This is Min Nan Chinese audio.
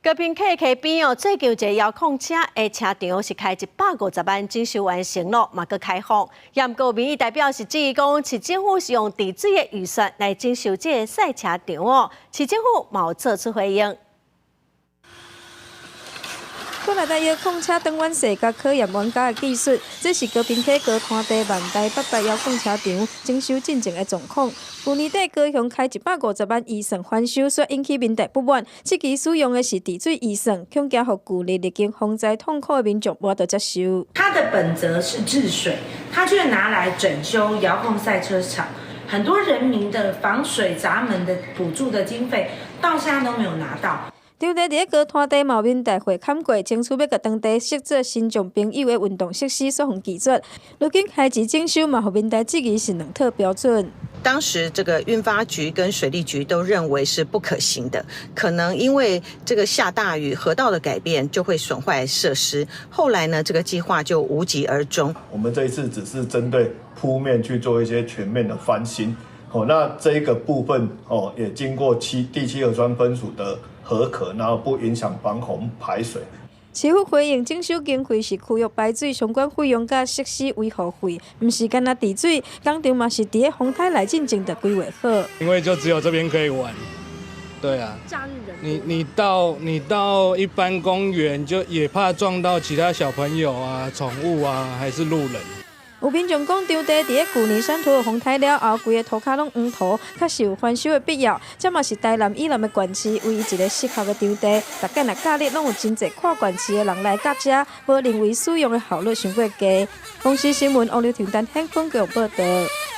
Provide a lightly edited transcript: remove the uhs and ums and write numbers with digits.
高屏溪溪邊哦，最近有一個遙控車的車場是開150萬整修完成咯，嘛閣開放。毋過民意代表是質疑講，市政府是用治水的預算來整修這个賽車場哦。市政府嘛有做出回應。過來台遙控車轉彎勢佮考驗玩家的技術，這是高屏溪高灘地萬代八八遙控車場整修進前的狀況。舊年底高雄開150萬預算翻修，煞引起民代不滿。這期使用的是治水預算，恐驚予舊年歷經洪災痛苦的民眾無得接受。它的本責是治水，它卻拿來整修遙控賽車場，很多人民的防水閘門的補助的經費，到現在都沒有拿到。場地佇咧高灘地嘛有民代會砍過，爭取欲共當地設做身障朋友的運動設施，煞予拒絕。如今開錢整修嘛，予民代質疑是兩套標準。當時這個運發局跟水利局都認為是不可行的，可能因為這個下大雨，河道的改變就會損壞設施。後來呢，這個計劃就無疾而終。我們這一次只是針對鋪面去做一些全面的翻新，哦，那這一個部分哦，也經過第七河川分署的核可，然後不影響防洪排水。市府回應，整修經費是區域排水相關費用佮設施維護費，毋是干焦治水。工程嘛是佇咧風颱來進前就規劃好。因為就只有這邊可以玩，對啊。假日人你到一般公園就也怕撞到其他小朋友啊、寵物啊，還是路人。有民眾講，場地佇咧舊年山土洪颱了後，規个塗跤攏黃土，確實有翻修的必要。這嘛是台南以南的縣市唯一一个適合的場地。逐擺若假日攏有真濟跨縣市的人來駕遮，無認為使用的效率傷過低。公視新聞王劉婷丹顯坤報導。